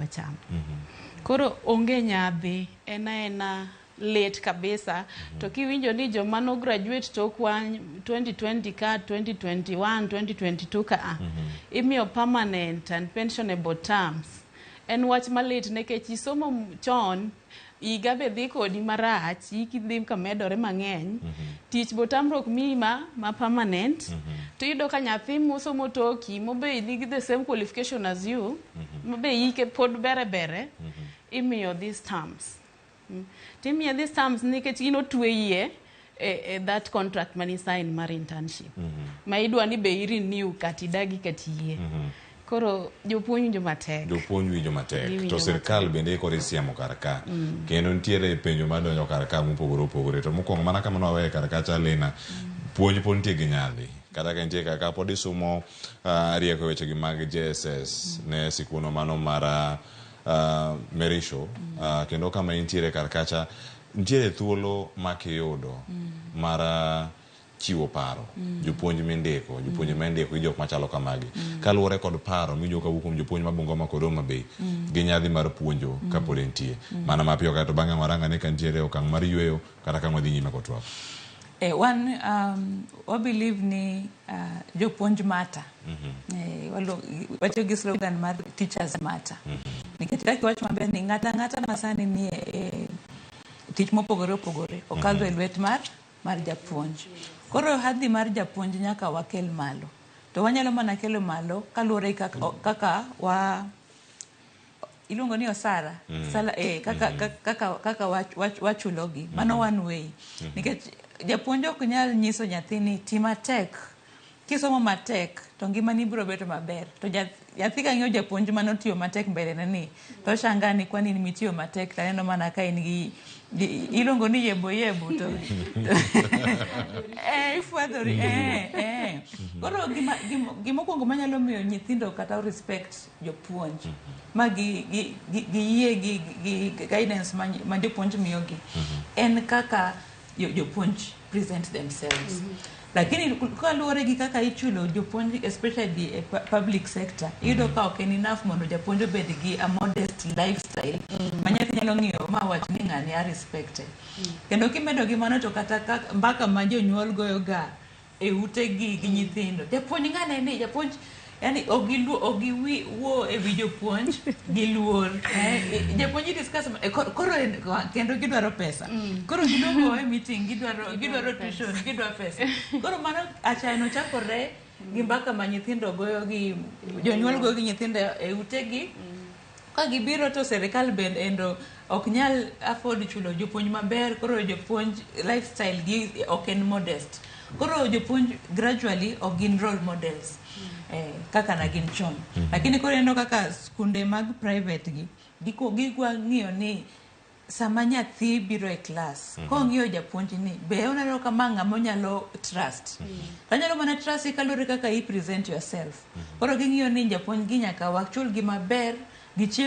wachamo. Koro onge nyadhi, en aena lit kabisa. To kiwinjo ni joma no graduate tokwa 2020 ka 2021, 2022 ka a, imiyo permanent and pensionable terms. En wach malit nikech isomo chon, higa be dhi kodi marach, hiki dhi ka medore mang'eny, tich botamruok miyi ma permanent, to iyudo ka nyathi mosomo toki mobe nigi the same qualification as you, mabe hike pod bere bere, imiyo these terms. Timiye these terms nikech in otweyie e that contract mani sign mar internship ma idwa ni be i-renew kata idagi kata iyie. Koro jopuonj winjo matek. Jopuonj winjo matek. Giwinjo To sirkal bende koro isiemo kar ka. Kendo nitiere penjo madonjo kar ka mopogore opogore. To mokwongo mana kama nwaweye kar kacha Lina, puonj pod nitie gi nyadhi. Kata ka nitie kaka pod isumo rieko e wechegi mag JSS ne sikuno mano mar Merisho, kendo kama intiere kar kacha nitiere thuolo ma kiyudo mar chiwo paro jopuonj mindiko, jopuonje mindiko gi jok machalo kamagi, kaluwore kod paro miwinjo kawuok kuom jopuonj ma Bungoma kod Homa Bay gi nyadhi mar puonjo kapod entie mana mapiyo kaeto bang'e warang ane ka nitiere okang' mar yueyo kata ka wadhi nyime kod twak. Wan wa believe ni jopuonj matter. Wacho gi slogan mar "Teachers matter". Nikech kaka iwacho maber ni ng'ata ang'ata ma sani nie e tich mopogore opogore okadho e lwet mar japuonj. Koro hadhi mar japuonj nyaka wakel malo. To wanyalo mana kelo malo kaluwore gi kaka wa iluongo ni osara sala, kaka wachulogi. Mano one way, nikech japuonj ok nyal nyiso nyathi ni ti matek, kisomo matek to ngimani biro bedo maber, to nyathi ka ng'iyo japuonj manotiyo matek mbele ne ni to oshanga ni kwani in mitiyo matek to aneno mana ka in gi iluongo ni yebo yebo to ifwadhori. Koro gimokwongo manyalo miyo nyithindo kata respect jopuonj ma giyie gi guidance ma jopuonj miyogi en kaka jopuonj present themselves. Lakini kaluwore gi kaka ichulo jopuonj, especially e public sector, iyudo ka ok en enough mondo japuonj obed gi a modest lifestyle ma nyathi nyalo ng'iyo ma wach ni ng'ani a respected. Kendo kimedo gi mano to kata mbaka ma jonyuol goyo ga e utegi gi nyithindo, japuonj ng'ane ni japuonj, yani ok giwuo e wi jopuonj gi luor. Japuonj i discuss koro kendo gidwaro pesa, koro giluongo e meeting, gidwaro tuition, gidwaro pesa. Koro mano achaya no chakore gi mbaka ma nyithindo goyo gi jonyuol goyo gi nyithindo e utegi. Ka gibiro to sirikal bende endo ok nyal afford chulo jopuonj maber. Koro jopuonj lifestyle gi ok en modest. Koro jopuonj gradually ok gin role models kaka na gin chon. Lakini koro ineno kaka skunde mag private gi gikwa ng'iyo ni sama nyathi biro e klas kong'iyo japuonj ni be oneno kama ng'ama onyalo trust. Anyalo mana trust kaluwore kaka i present yourself. Koro ging'iyo ni japuonj gi nyaka wachul gi maber, gichiem.